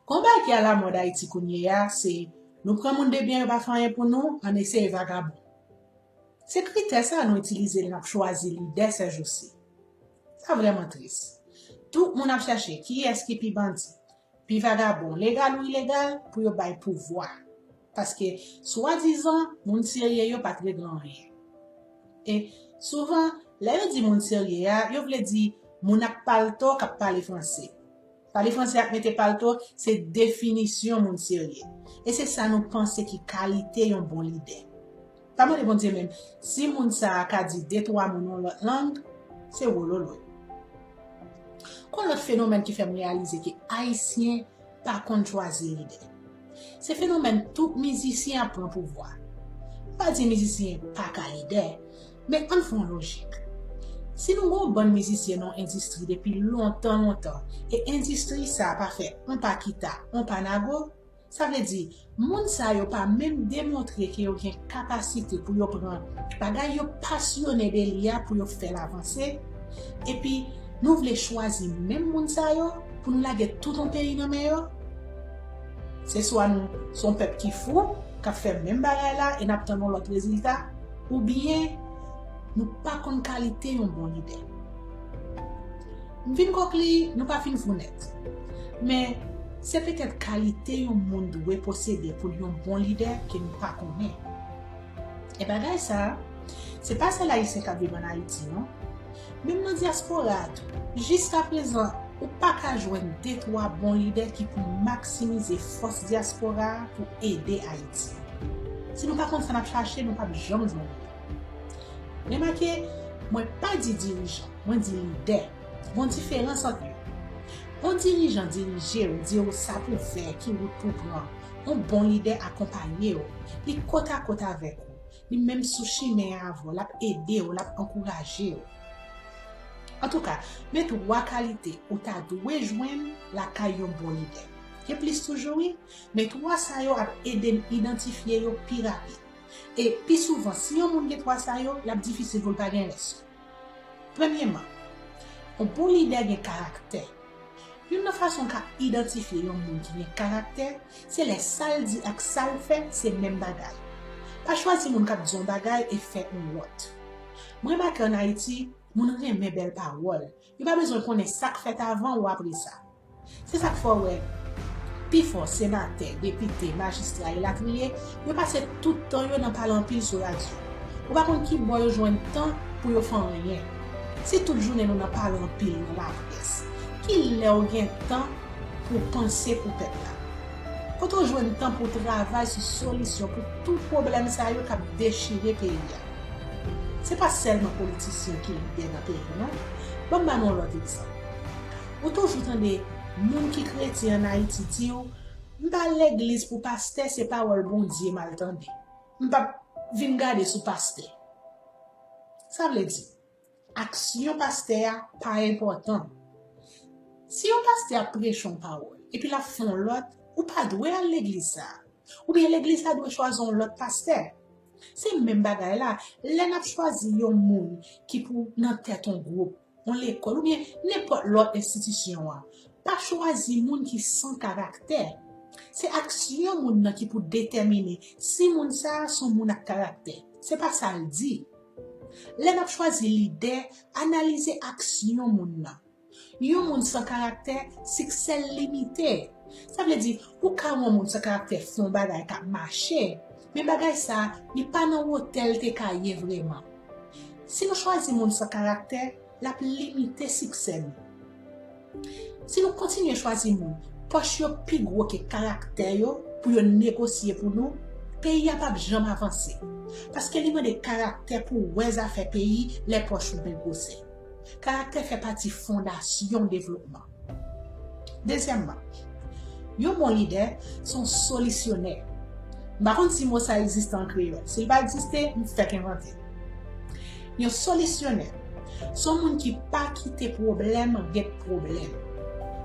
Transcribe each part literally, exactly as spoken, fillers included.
Gon bagay ki alamòd Ayiti kounye a, se nou pran moun de byen yo pa fè anyen pou nou, ann eseye vagabon. Se kritè sa a nou itilize lè n ap chwazi lidè sèjousi. Sa vrèman tris. Tout moun ap chèche kiyès ki pi bandi, pi vagabon, legal ou ilegal, pou yo bay pouvwa. Paske, swadizan, moun serye yo pa t regle anyen. E souvan, lè yo di moun serye a, yo vle di moun ak palto k ap pale franse. Pale franse ak mete palto, se definisyon moun serye. E se sa nou panse ki kalite yon bon lidè. Pa mande Bondye menm si moun sa a ka di de twa mo nan yon lòt lang, se wololoy. Gon lòt fenomèn ki fè m reyalize ke Ayisyen pa konn chwazi lidè. Se fenomèn tout mizisyen ap pran pouvwa. M pa di mizisyen pa ka lidè, men ann fè yon lojik. Si nou gen yon bann mizisyen nan yon endistri depi lontan, lontan, e endistri sa a pa fè yon pa kita, yon pa nago, sa vle di, moun sa yo pa menm demontre ke yo gen kapasite pou yo pran bagay yo pasyone de li a pou yo fè l avanse, epi nou vle chwazi menm moun sa yo pou nou lage tout yon peyi nan men yo? Se swa nou se yon pèp ki fou, k ap fè menm bagay la e n ap tann yon lòt rezilta, oubyen nou pa konn kalite yon bon lidè. M vin konkli, nou pa fin fou nèt. Men, se petèt kalite yon moun dwe posede pou l yon bon lidè ke nou pa konnen. E bagay sa a, se pa sèl Ayisyen k ap viv ann Ayiti, non. Menm nan dyaspora a tou, jiskaprezan, ou pa ka jwenn de twa bon lidè ki pou maksimize fòs dyaspora a pou ede Ayiti. Si nou pa konn sa n ap chache, nou p ap janm jwenn li. Remake, mwen pa di dirijan, mwen di lidè. Gon diferans ant yo. Yon dirijan dirije w, di w sa pou w fè, ki wout pou w pran. Yon bon lidè akonpaye w. Li kotakot avèk ou. Li menm sou chimen an avè w, l ap ede w, l ap ankouraje w. Antouka, men twa kalite ou ta dwe jwenn lakay yon bon lidè. Gen plis toujou, wi, men twa sa yo ap ede n idantifye yo pi rapid. E pi souvan, si yon moun gen twa sa yo, l ap difisil pou l pa gen rès yo. Premyèman, yon bon lidè gen karaktè. Youn nan fason w ka idantifye yon moun ki gen karaktè, se lè sa l di ak sa l fè se menm bagay. Pa chwazi moun k ap di yon bagay e fè yon lòt. M remake ann Ayiti, moun renmen bèl pawòl. Yo pa bezwen konnen sa k fèt avan ou apre sa. Se sa k fè w wè pifò senatè, depite, majistra, elatriye, yo pase tout tan yo nan pale anpil sou radyo. Ou pa konn ki bò yo jwenn tan pou yo fè anyen. Si tout jounen nou nan pale anpil nan laprès, ki lè w gen tan pou w panse pou pèp la? Kote w jwenn tan pou w travay sou solisyon pou tout pwoblèm sa yo k ap dechire peyi a? Se pa sèlman politisyen ki lidè nan peyi, non. Ban m ba nou yon lòt egzanp. Ou toujou tande moun ki kretyen ann Ayiti di w, "M pa al legliz pou pastè, se pawòl Bondye m al tande. M p ap vin gade sou pastè." Sa vle di, aksyon pastè a pa enpòtan. Si yon pastè ap preche yon pawòl, epi l ap fè yon lòt, ou pa dwe al legliz sa a. Oubyen legliz la dwe chwazi yon lòt pastè. Se menm bagay la, lè n ap chwazi yon moun ki pou nan tèt yon gwoup, yon lekòl, oubyen nenpòt lòt enstitisyon an, pa chwazi moun ki san karaktè. Se aksyon moun nan ki pou detèmine si moun sa a se yon moun ak karaktè. Se pa sa l di. Lè n ap chwazi lidè, analize aksyon moun nan. Yon moun san karaktè, siksè l limite. Sa vle di, ou ka wè yon moun san karaktè fè yon bagay k ap mache, men bagay sa a, li pa nan wotè l te ka ye vrèman. Si nou chwazi moun san karaktè, l ap limite siksè nou. Si nou kontinye chwazi moun pòch yo pi gwo ke karaktè yo pou yo negosye pou nou, peyi a p ap janm avanse. Paske li mande karaktè pou w wè zafè peyi lè pòch ou byen gwosè. Karaktè fè pati fondasyon devlopman. Dezyèmman, yon bon lidè se yon solisyonè. M pa konn si mo sa egziste an kreyòl. Si l pa egziste, m fèk envante l. Yon solisyonè se yon moun ki pa kite pwoblèm ret pwoblèm.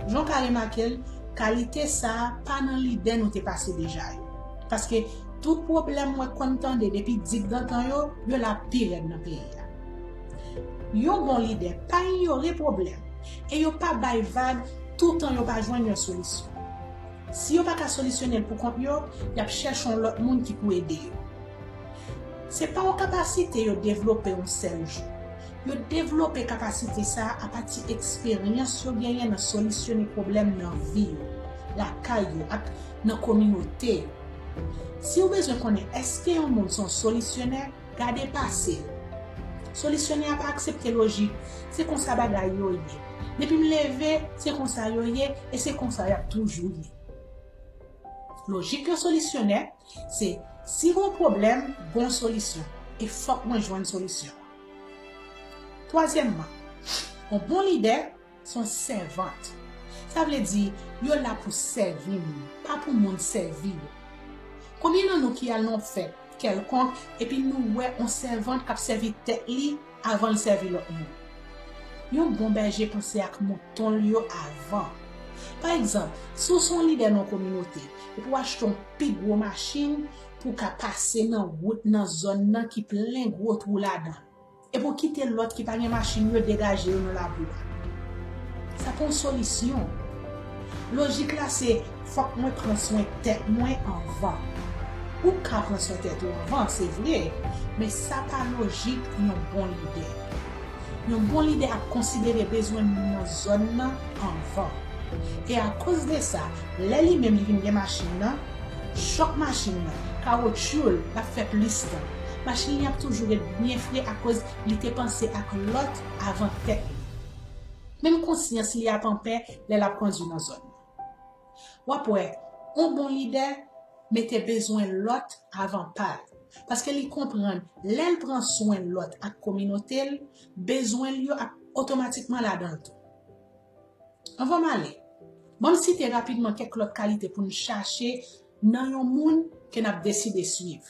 Jan w ka remake l, kalite sa a pa nan lidè nou te pase deja yo. Paske tout pwoblèm mwen konn tande depi digdantan yo, yo la pi rèd nan peyi a. Yon bon lidè pa inyore pwoblèm e yo pa bay vag toutan yo pa jwenn yon solisyon. Si yo pa ka solisyone l pou kont yo, y ap chèche yon lòt moun ki pou ede yo. Se pa yon kapasite yo devlope yon sèl jou. Yo devlope kapasite sa a apati eksperyans yo genyen nan solisyone pwoblèm nan vi yo, lakay yo ak nan kominote yo. Si w bezwen konnen èske yon moun se yon solisyonè, gade pase l. Solisyonè a pa aksepte lojik, se konsa bagay yo ye. Depi m leve, se konsa yo ye e se konsa y ap toujou ye. Lojik yon solisyonè, se si gon pwoblèm, gon solisyon, e fòk mwen jwenn solisyon an. Twazyèmman, yon bon lidè se yon sèvant. Sa vle di, yo la pou sèvi moun, pa pou moun sèvi yo. Konbyen nan nou ki al nan yon fèt kèlkonk epi nou wè yon sèvant k ap sèvi tèt li avan l sèvi lòt moun? Yon bon bèje panse ak mouton l yo avan. Pa egzanp, si w se yon lidè nan yon kominote epi w achte yon pi gwo machin pou w ka pase nan wout nan zòn nan ki plen gwo twou ladan l, epi w kite lòt ki pa gen machin yo degaje yo nan labou a, sa pa yon solisyon. Lojik la se, fòk mwen pran swen tèt mwen anvan. Ou ka pran swen tèt ou anvan, se vre, men sa pa lojik yon bon lidè. Yon bon lidè ap konsidere bezwen moun nan zòn nan anvan. E akoz de sa, lè li menm li vin gen machin nan, chòk machin nan, kawotchou l, l ap fè plis tan. Machin li ap toujou ret byen fre akoz li te panse ak lòt avan tèt li. Menm konsyans li ap anpè lè l ap kondui nan zòn nan. W ap wè, yon bon lidè mete bezwen lòt avan pa l, paske li konprann lè l pran swen lòt ak kominote l, bezwen l yo ap otomatikman ladan l tou. Anvan m ale, ban m site rapidman kèk lòt kalite pou n chache nan yon moun ke n ap deside swiv.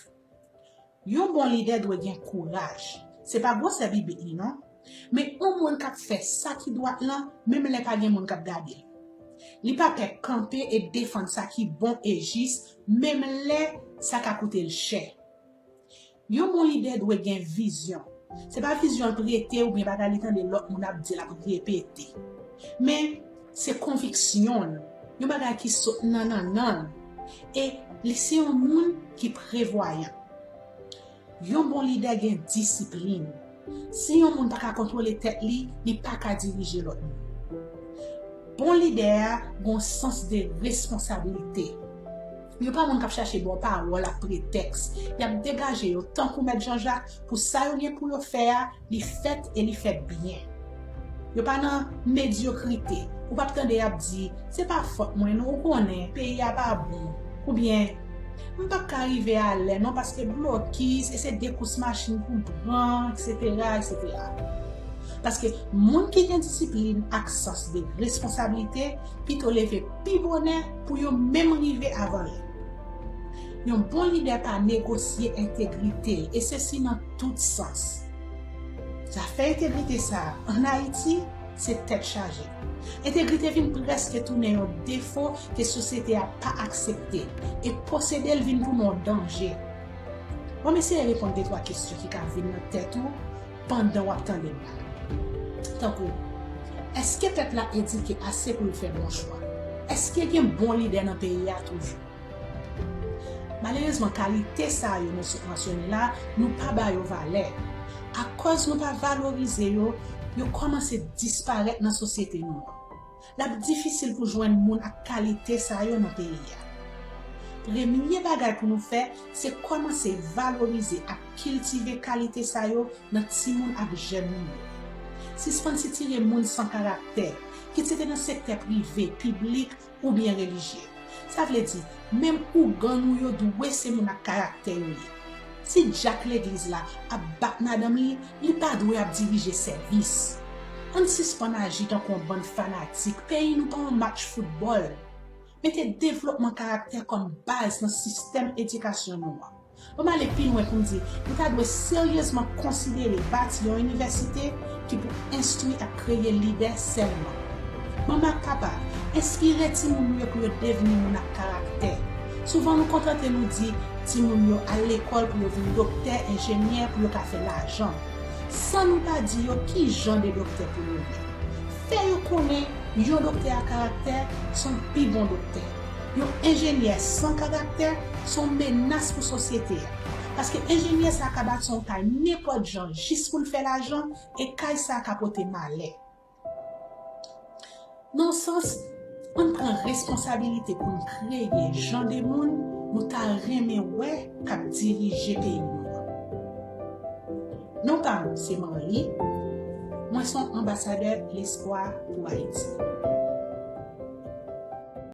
Yon bon lidè dwe gen kouraj. Se pa gwosè bibit li non, men yon moun k ap fè sa ki dwat lan menm lè pa gen moun k ap gade l. Li pa pè kanpe e defann sa ki bon e jis menm lè sa ka koute l chè. Yon bon lidè dwe gen vizyon. Se pa vizyon l prete oubyen bagay li tande lòt moun ap di l ap repete. Men, se konviksyon l, yon bagay ki sot nan nannan l. E li se yon moun ki prevwayan. Yon bon lidè gen disiplin. Si yon moun pa ka kontwole tèt li, li pa ka dirije lòt moun. Bon lidè a gen yon sans de responsablite. Yo pa moun k ap chache ba w pawòl ak pretèks. Y ap degaje yo tankou Mèt Janjak pou sa yo gen pou yo fè a, li fèt e li fèt byen. Yo pa nan medyokrite. Ou p ap tande y ap di, "Se pa fòt mwen non, ou konnen, peyi a pa bon." Oubyen, "M p ap ka rive alè non paske blokis e se de kous machin pou m pran, etsetera, etsetera." Paske moun ki gen disiplin ak sans de responsablite pito leve pi bonè pou yo menm rive avan lè. Yon bon lidè pa negosye entegrite l, e sesi nan tout sans. Zafè entegrite sa a, ann Ayiti, se tèt chaje. Entegrite vin prèske tounen yon defo ke sosyete a pa aksepte, e posede l vin tounen yon danje. Ban m eseye reponn de twa kesyon ki ka vin nan tèt ou pandan w ap tande m la. Tankou, èske pèp la edike ase pou l fè bon chwa? Èske gen bon lidè nan peyi a toujou? Malerezman, kalite sa yo nou sot mansyone la, nou pa ba yo valè. Akòz nou pa valorize yo, yo kòmanse disparèt nan sosyete nou an. L ap difisil pou jwenn moun ak kalite sa yo nan peyi a. Premye bagay pou nou fè, se kòmanse valorize ak kiltive kalite sa yo nan timoun ak jèn nou yo. Sispann sitire moun san karaktè, kit se te nan sektè prive, piblik, oubyen relijye. Sa vle di, menm ougan nou yo dwe se moun ak karaktè yo ye. Si dyak legliz la ap bat madanm li, li pa dwe ap dirije sèvis. Ann sispann aji tankou yon bann fanatik, peyi nou pa yon match foutbòl. Mete devlopman karaktè kòm baz nan sistèm edikasyon nou an. Ban m ale pi lwen pou m di, nou ta dwe seryezman konsidere bati yon inivèsite ki pou enstwi ak kreye lidè sèlman. Manman ak papa, enspire timoun nou yo pou yo devni moun ak karaktè. Souvan nou kontante nou di timoun yo al lekòl pou yo vin doktè, enjenyè, pou yo ka fè lajan, san nou pa di yo ki jan de doktè pou yo ye. Fè yo konnen yon doktè a karaktè se yon pi bon doktè. Yon enjenyè san karaktè se yon menas pou sosyete a. Paske enjenyè sa ka bati yon kay nenpòt jan jis pou l fè lajan, e kay sa ka pote malè. Nan yon sans, ann pran responsabilite pou n kreye jan de moun nou ta renmen wè k ap dirije peyi nou an. Non pa m se Marly, mwen se yon anbasadè lespwa pou Ayiti.